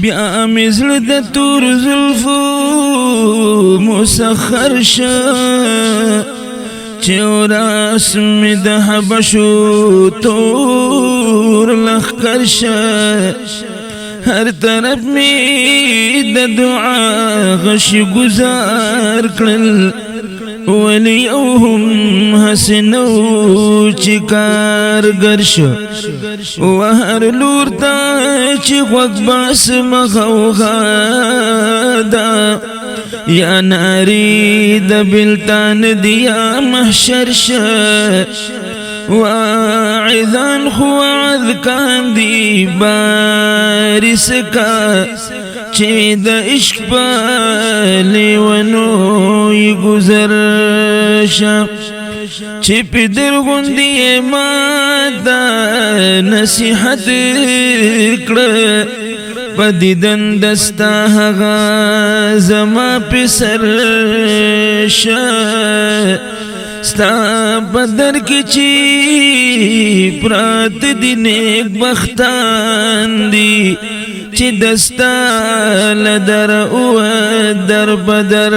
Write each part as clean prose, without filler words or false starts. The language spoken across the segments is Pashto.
بیا مې زړه د تور زلفو مسخر شه، چې راس مې د حبشو تور لخر شه. هر طرف می د دعا غش گزار کړل، ولی اوهم حسنو چې کارګر شو. وهر لور ته چې غوږ باس مخوغا دا، یا ناری د بلتان دیا محشر شه. واعظان خو وعظ کان دی بارس کا، چې د عشق په لیونو گذر شه. چې په درغوندي ما دا نصیحت کړ، په دیدن دستا هغه زما په سر شه. ستا بدر کې چې پرات دي نیک بختان دي، چې دستا لدر او در بدر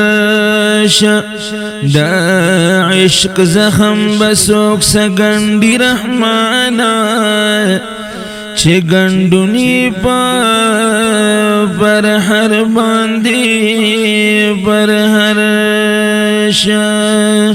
شه. دا عشق زخم بسوک سګنډي رحمانا، چې ګندونی په پر هر باندې پر هر شه.